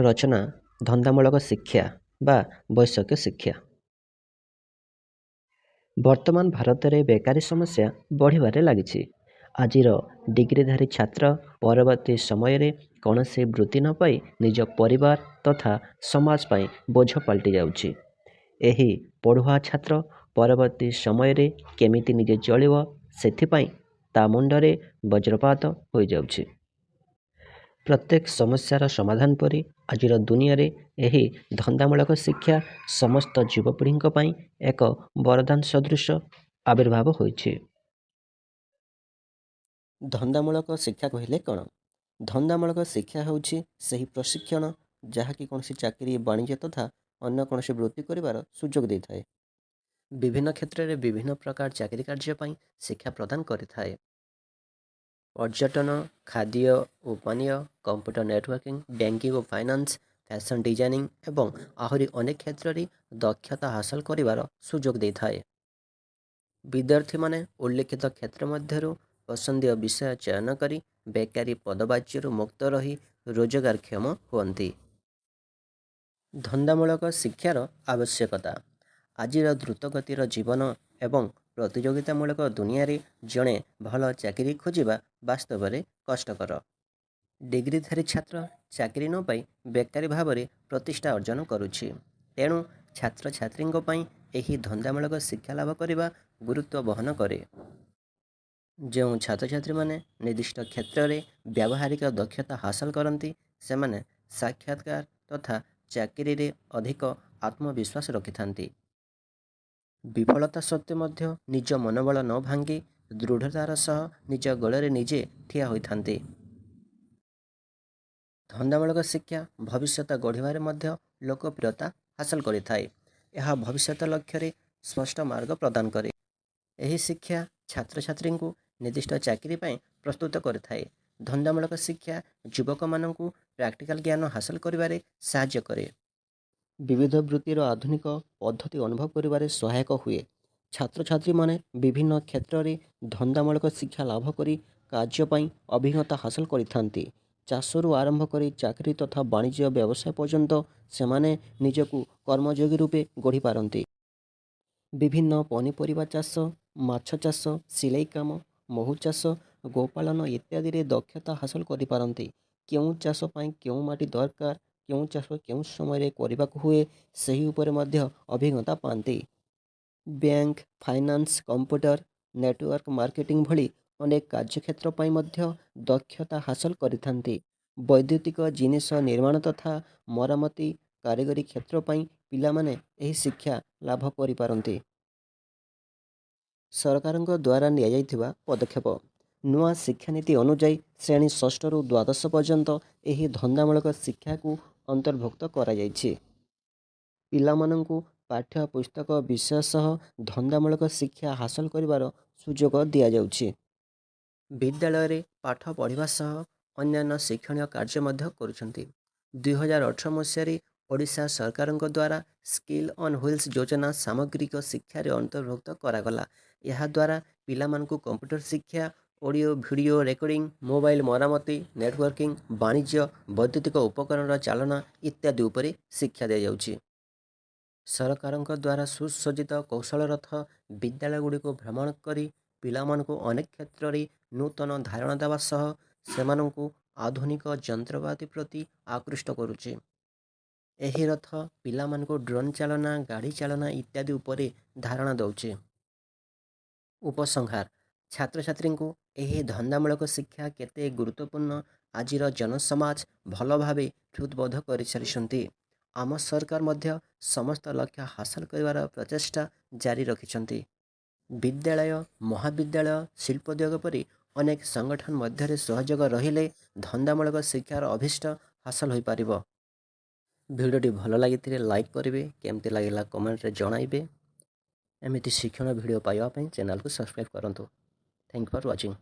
ରଚନା ଧନ୍ଦାମୂଳକ ଶିକ୍ଷା ବା ବୈଷୟିକ ଶିକ୍ଷା। ବର୍ତ୍ତମାନ ଭାରତରେ ବେକାରୀ ସମସ୍ୟା ବଢ଼ିବାରେ ଲାଗିଛି। ଆଜିର ଡିଗ୍ରୀଧାରୀ ଛାତ୍ର ପରବର୍ତ୍ତୀ ସମୟରେ କୌଣସି ବୃତ୍ତି ନ ପାଇ ନିଜ ପରିବାର ତଥା ସମାଜ ପାଇଁ ବୋଝ ପାଲଟି ଯାଉଛି। ଏହି ପଢ଼ୁଆ ଛାତ୍ର ପରବର୍ତ୍ତୀ ସମୟରେ କେମିତି ନିଜେ ଚଳିବ, ସେଥିପାଇଁ ତା ମୁଣ୍ଡରେ ବଜ୍ରପାତ ହୋଇଯାଉଛି। ପ୍ରତ୍ୟେକ ସମସ୍ୟାର ସମାଧାନ ପରି ଆଜିର ଦୁନିଆରେ ଏହି ଧନ୍ଦାମୂଳକ ଶିକ୍ଷା ସମସ୍ତ ଯୁବପିଢ଼ିଙ୍କ ପାଇଁ ଏକ ବରଦାନ ସଦୃଶ ଆବିର୍ଭାବ ହୋଇଛି। ଧନ୍ଦାମୂଳକ ଶିକ୍ଷା କହିଲେ କ'ଣ? ଧନ୍ଦାମୂଳକ ଶିକ୍ଷା ହେଉଛି ସେହି ପ୍ରଶିକ୍ଷଣ ଯାହାକି କୌଣସି ଚାକିରି, ବାଣିଜ୍ୟ ତଥା ଅନ୍ୟ କୌଣସି ବୃତ୍ତି କରିବାର ସୁଯୋଗ ଦେଇଥାଏ। ବିଭିନ୍ନ କ୍ଷେତ୍ରରେ ବିଭିନ୍ନ ପ୍ରକାର ଚାକିରି କାର୍ଯ୍ୟ ପାଇଁ ଶିକ୍ଷା ପ୍ରଦାନ କରିଥାଏ। ପର୍ଯ୍ୟଟନ, ଖାଦ୍ୟ ଓ ପାନୀୟ, କମ୍ପ୍ୟୁଟର ନେଟୱାର୍କିଂ, ବ୍ୟାଙ୍କିଂ ଓ ଫାଇନାନ୍ସ, ଫ୍ୟାସନ୍ ଡିଜାଇନିଂ ଏବଂ ଆହୁରି ଅନେକ କ୍ଷେତ୍ରରେ ଦକ୍ଷତା ହାସଲ କରିବାର ସୁଯୋଗ ଦେଇଥାଏ। ବିଦ୍ୟାର୍ଥୀମାନେ ଉଲ୍ଲିଖିତ କ୍ଷେତ୍ର ମଧ୍ୟରୁ ପସନ୍ଦୀୟ ବିଷୟ ଚୟନ କରି ବେକାରୀ ପଦବାଚ୍ୟରୁ ମୁକ୍ତ ରହି ରୋଜଗାରକ୍ଷମ ହୁଅନ୍ତି। ଧନ୍ଦାମୂଳକ ଶିକ୍ଷାର ଆବଶ୍ୟକତା। ଆଜିର ଦ୍ରୁତଗତିର ଜୀବନ ଏବଂ ପ୍ରତିଯୋଗିତାମୂଳକ ଦୁନିଆରେ ଜଣେ ଭଲ ଚାକିରି ଖୋଜିବା ବାସ୍ତବରେ କଷ୍ଟକର। ଡିଗ୍ରୀଧାରୀ ଛାତ୍ର ଚାକିରି ନ ପାଇ ବେକାରୀ ଭାବରେ ପ୍ରତିଷ୍ଠା ଅର୍ଜନ କରୁଛି। ତେଣୁ ଛାତ୍ରଛାତ୍ରୀଙ୍କ ପାଇଁ ଏହି ଧନ୍ଦାମୂଳକ ଶିକ୍ଷା ଲାଭ କରିବା ଗୁରୁତ୍ୱ ବହନ କରେ। ଯେଉଁ ଛାତ୍ରଛାତ୍ରୀମାନେ ନିର୍ଦ୍ଦିଷ୍ଟ କ୍ଷେତ୍ରରେ ବ୍ୟାବହାରିକ ଦକ୍ଷତା ହାସଲ କରନ୍ତି, ସେମାନେ ସାକ୍ଷାତକାର ତଥା ଚାକିରିରେ ଅଧିକ ଆତ୍ମବିଶ୍ୱାସ ରଖିଥାନ୍ତି। ବିଫଳତା ସତ୍ତ୍ୱେ ମଧ୍ୟ ନିଜ ମନୋବଳ ନ ଭାଙ୍ଗି ଦୃଢ଼ତାର ସହ ନିଜ ଗୋଡ଼ରେ ନିଜେ ଠିଆ ହୋଇଥାନ୍ତି। ଧନ୍ଦାମୂଳକ ଶିକ୍ଷା ଭବିଷ୍ୟତ ଗଢ଼ିବାରେ ମଧ୍ୟ ଲୋକପ୍ରିୟତା ହାସଲ କରିଥାଏ। ଏହା ଭବିଷ୍ୟତ ଲକ୍ଷ୍ୟରେ ସ୍ପଷ୍ଟ ମାର୍ଗ ପ୍ରଦାନ କରେ। ଏହି ଶିକ୍ଷା ଛାତ୍ରଛାତ୍ରୀଙ୍କୁ ନିର୍ଦ୍ଦିଷ୍ଟ ଚାକିରି ପାଇଁ ପ୍ରସ୍ତୁତ କରିଥାଏ। ଧନ୍ଦାମୂଳକ ଶିକ୍ଷା ଯୁବକମାନଙ୍କୁ ପ୍ରାକ୍ଟିକାଲ ଜ୍ଞାନ ହାସଲ କରିବାରେ ସାହାଯ୍ୟ କରେ। ବିବିଧ ବୃତ୍ତିର ଆଧୁନିକ ପଦ୍ଧତି ଅନୁଭବ କରିବାରେ ସହାୟକ ହୁଏ। ଛାତ୍ରଛାତ୍ରୀମାନେ ବିଭିନ୍ନ କ୍ଷେତ୍ରରେ ଧନ୍ଦାମୂଳକ ଶିକ୍ଷା ଲାଭ କରି କାର୍ଯ୍ୟ ପାଇଁ ଅଭିଜ୍ଞତା ହାସଲ କରିଥାନ୍ତି। ଚାଷରୁ ଆରମ୍ଭ କରି ଚାକିରି ତଥା ବାଣିଜ୍ୟ ବ୍ୟବସାୟ ପର୍ଯ୍ୟନ୍ତ ସେମାନେ ନିଜକୁ କର୍ମଯୋଗୀ ରୂପେ ଗଢ଼ିପାରନ୍ତି। ବିଭିନ୍ନ ପନିପରିବା ଚାଷ, ମାଛ ଚାଷ, ସିଲେଇ କାମ, ମହୁ ଚାଷ, ଗୋପାଳନ ଇତ୍ୟାଦିରେ ଦକ୍ଷତା ହାସଲ କରିପାରନ୍ତି। କେଉଁ ଚାଷ ପାଇଁ କେଉଁ ମାଟି ଦରକାର, କେଉଁ ଚାଷ କେଉଁ ସମୟରେ କରିବାକୁ ହୁଏ, ସେହି ଉପରେ ମଧ୍ୟ ଅଭିଜ୍ଞତା ପାଆନ୍ତି। Bank, finance, computer, network marketing ଭଳି ଅନେକ କାର୍ଯ୍ୟକ୍ଷେତ୍ର ପାଇଁ ମଧ୍ୟ ଦକ୍ଷତା ହାସଲ କରିଥାନ୍ତି। ବୈଦ୍ୟୁତିକ ଜିନିଷ ନିର୍ମାଣ ତଥା ମରାମତି, କାରିଗରୀ କ୍ଷେତ୍ର ପାଇଁ ପିଲାମାନେ ଏହି ଶିକ୍ଷା ଲାଭ କରିପାରନ୍ତି। ସରକାରଙ୍କ ଦ୍ୱାରା ନିଆଯାଇଥିବା ପଦକ୍ଷେପ। ନୂଆ ଶିକ୍ଷାନୀତି ଅନୁଯାୟୀ ଶ୍ରେଣୀ ଷଷ୍ଠରୁ ଦ୍ୱାଦଶ ପର୍ଯ୍ୟନ୍ତ ଏହି ଧନ୍ଦାମୂଳକ ଶିକ୍ଷାକୁ ଅନ୍ତର୍ଭୁକ୍ତ କରାଯାଇଛି। ପିଲାମାନଙ୍କୁ ପାଠ୍ୟ ପୁସ୍ତକ ବିଷୟ ସହ ଧନ୍ଦାମୂଳକ ଶିକ୍ଷା ହାସଲ କରିବାର ସୁଯୋଗ ଦିଆଯାଉଛି। ବିଦ୍ୟାଳୟରେ ପାଠ ପଢ଼ିବା ସହ ଅନ୍ୟାନ୍ୟ ଶିକ୍ଷଣୀୟ କାର୍ଯ୍ୟ ମଧ୍ୟ କରୁଛନ୍ତି। 2018 ମସିହାରେ ଓଡ଼ିଶା ସରକାରଙ୍କ ଦ୍ୱାରା ସ୍କିଲ୍ ଅନ୍ ହ୍ୱିଲ୍ସ ଯୋଜନା ସାମଗ୍ରିକ ଶିକ୍ଷାରେ ଅନ୍ତର୍ଭୁକ୍ତ କରାଗଲା। ଏହାଦ୍ୱାରା ପିଲାମାନଙ୍କୁ କମ୍ପ୍ୟୁଟର ଶିକ୍ଷା, ଅଡ଼ିଓ ଭିଡ଼ିଓ ରେକର୍ଡ଼ିଂ, ମୋବାଇଲ ମରାମତି, ନେଟୱାର୍କିଂ, ବାଣିଜ୍ୟ, ବୈଦ୍ୟୁତିକ ଉପକରଣର ଚାଳନା ଇତ୍ୟାଦି ଉପରେ ଶିକ୍ଷା ଦିଆଯାଉଛି। ସରକାରଙ୍କ ଦ୍ୱାରା ସୁସଜ୍ଜିତ କୌଶଳ ରଥ ବିଦ୍ୟାଳୟଗୁଡ଼ିକୁ ଭ୍ରମଣ କରି ପିଲାମାନଙ୍କୁ ଅନେକ କ୍ଷେତ୍ରରେ ନୂତନ ଧାରଣା ଦେବା ସହ ସେମାନଙ୍କୁ ଆଧୁନିକ ଯନ୍ତ୍ରପାତି ପ୍ରତି ଆକୃଷ୍ଟ କରୁଛି। ଏହି ରଥ ପିଲାମାନଙ୍କୁ ଡ୍ରୋନ୍ ଚାଳନା, ଗାଡ଼ି ଚାଳନା ଇତ୍ୟାଦି ଉପରେ ଧାରଣା ଦେଉଛି। ଉପସଂହାର। ଛାତ୍ରଛାତ୍ରୀଙ୍କୁ ଏହି ଧନ୍ଦାମୂଳକ ଶିକ୍ଷା କେତେ ଗୁରୁତ୍ୱପୂର୍ଣ୍ଣ, ଆଜିର ଜନସମାଜ ଭଲ ଭାବେ ହୃଦବୋଧ କରିସାରିଛନ୍ତି। ଆମ ସରକାର ମଧ୍ୟ ସମସ୍ତ ଲକ୍ଷ୍ୟ ହାସଲ କରିବାର ପ୍ରଚେଷ୍ଟା ଜାରି ରଖିଛନ୍ତି। ବିଦ୍ୟାଳୟ, ମହାବିଦ୍ୟାଳୟ, ଶିଳ୍ପୋଦ୍ୟୋଗ ପରି ଅନେକ ସଂଗଠନ ମଧ୍ୟରେ ସହଯୋଗ ରହିଲେ ଧନ୍ଦାମୂଳକ ଶିକ୍ଷାର ଅଭୀଷ୍ଟ ହାସଲ ହୋଇପାରିବ। ଭିଡ଼ିଓଟି ଭଲ ଲାଗିଥିଲେ ଲାଇକ୍ କରିବେ, କେମିତି ଲାଗିଲା କମେଣ୍ଟରେ ଜଣାଇବେ। ଏମିତି ଶିକ୍ଷଣ ଭିଡ଼ିଓ ପାଇବା ପାଇଁ ଚ୍ୟାନେଲକୁ ସବସ୍କ୍ରାଇବ୍ କରନ୍ତୁ। Thank for watching.